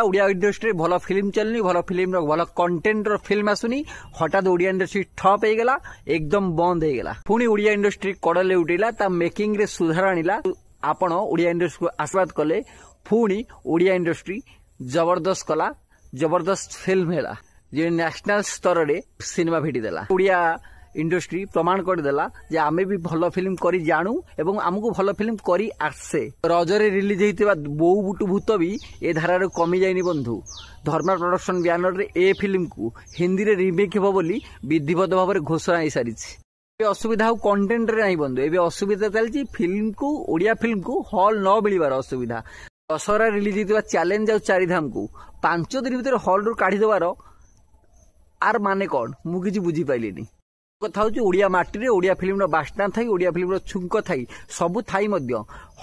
ଓଡ଼ିଆ ଇଣ୍ଡଷ୍ଟ୍ରିରେ ଭଲ ଫିଲ୍ମ ଚାଲୁନି, ଭଲ ଫିଲ୍ମର ଭଲ କଣ୍ଟେଣ୍ଟର ଫିଲ୍ମ ଆସୁନି। ହଠାତ୍ ଓଡ଼ିଆ ଇଣ୍ଡଷ୍ଟ୍ରି ଠପ୍ ହେଇଗଲା, ଏକଦମ ବନ୍ଦ ହେଇଗଲା। ପୁଣି ଓଡ଼ିଆ ଇଣ୍ଡଷ୍ଟ୍ରି କଡ଼ ଲେଉଟେଇଲା, ତା ମେକିଂରେ ସୁଧାର ଆଣିଲା। ଆପଣ ଓଡ଼ିଆ ଇଣ୍ଡଷ୍ଟ୍ରିକୁ ଆଶୀର୍ବାଦ କଲେ, ପୁଣି ଓଡ଼ିଆ ଇଣ୍ଡଷ୍ଟ୍ରି ଜବରଦସ୍ତ କଲା, ଜବରଦସ୍ତ ଫିଲ୍ମ ହେଲା ଯେ ନ୍ୟାସନାଲ ସ୍ତରରେ ସିନେମା ଭିଡ଼ିଦେଲା। ଓଡ଼ିଆ ଇଣ୍ଡଷ୍ଟ୍ରି ପ୍ରମାଣ କରିଦେଲା ଯେ ଆମେ ବି ଭଲ ଫିଲ୍ମ କରି ଜାଣୁ ଏବଂ ଆମକୁ ଭଲ ଫିଲ୍ମ କରି ଆସେ। ରଜରେ ରିଲିଜ ହେଇଥିବା ବୋଉ ବୁଟୁ ଭୂତ ବି ଏ ଧାରାରୁ କମି ଯାଇନି ବନ୍ଧୁ। ଧର୍ମା ପ୍ରଡକ୍ସନ ବ୍ୟାନରରେ ଏ ଫିଲ୍ମକୁ ହିନ୍ଦୀରେ ରିମେକ୍ ହେବ ବୋଲି ବିଧିବଦ୍ଧ ଭାବରେ ଘୋଷଣା ହେଇସାରିଛି। ଏବେ ଅସୁବିଧା ଆଉ କଣ୍ଟେଣ୍ଟରେ ନାହିଁ ବନ୍ଧୁ, ଏବେ ଅସୁବିଧା ଚାଲିଛି ଫିଲ୍ମକୁ, ଓଡ଼ିଆ ଫିଲ୍ମକୁ ହଲ୍ ନ ମିଳିବାର ଅସୁବିଧା। ଦଶହରା ରିଲିଜ ହେଇଥିବା ଚ୍ୟାଲେଞ୍ଜ ଆଉ ଚାରିଧାମକୁ 5 ଦିନ ଭିତରେ ହଲ୍ରୁ କାଢ଼ିଦେବାର ଆର ମାନେ କ'ଣ, ମୁଁ କିଛି ବୁଝିପାରିଲିନି। କଥା ହେଉଛି ଓଡ଼ିଆ ମାଟିରେ ଓଡ଼ିଆ ଫିଲ୍ମର ବାସ୍ନା ଥାଇ, ଓଡ଼ିଆ ଫିଲ୍ମର ଛୁଙ୍କ ଥାଇ, ସବୁ ଥାଇ ମଧ୍ୟ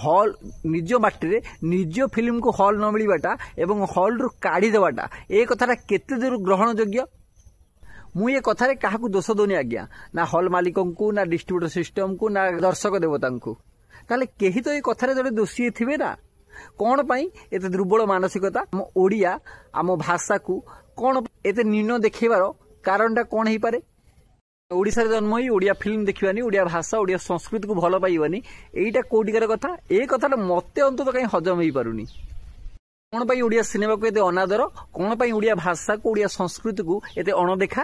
ହଲ୍ ନିଜ ମାଟିରେ ନିଜ ଫିଲ୍ମକୁ ହଲ୍ ନ ମିଳିବାଟା ଏବଂ ହଲ୍ରୁ କାଢ଼ିଦେବାଟା, ଏ କଥାଟା କେତେ ଦୂର ଗ୍ରହଣଯୋଗ୍ୟ? ମୁଁ ଏ କଥାରେ କାହାକୁ ଦୋଷ ଦେଉନି ଆଜ୍ଞା, ନା ହଲ୍ ମାଲିକଙ୍କୁ, ନା ଡିଷ୍ଟ୍ରିବ୍ୟୁଟର ସିଷ୍ଟମକୁ, ନା ଦର୍ଶକ ଦେବତାଙ୍କୁ। ତାହେଲେ କେହି ତ ଏ କଥାରେ ଜଣେ ଦୋଷୀ ଥିବେ ନା? କ'ଣ ପାଇଁ ଏତେ ଦୁର୍ବଳ ମାନସିକତା? ଆମ ଓଡ଼ିଆ, ଆମ ଭାଷାକୁ କ'ଣ ଏତେ ନ୍ୟୁନ ଦେଖେଇବାର କାରଣଟା କ'ଣ ହେଇପାରେ? ଓଡ଼ିଶାରେ ଜନ୍ମ ହୋଇ ଓଡ଼ିଆ ଫିଲ୍ମ ଦେଖିବାନି, ଓଡ଼ିଆ ଭାଷା ଓଡ଼ିଆ ସଂସ୍କୃତିକୁ ଭଲ ପାଇବାନି, ଏଇଟା କୋଉଠିକାର କଥା? ଏ କଥାଟା ମତେ ଅନ୍ତତଃ କାହିଁ ହଜମ ହେଇପାରୁନି। କ'ଣ ପାଇଁ ଓଡ଼ିଆ ସିନେମାକୁ ଏତେ ଅନାଦର? କ'ଣ ପାଇଁ ଓଡ଼ିଆ ଭାଷାକୁ, ଓଡ଼ିଆ ସଂସ୍କୃତିକୁ ଏତେ ଅଣଦେଖା?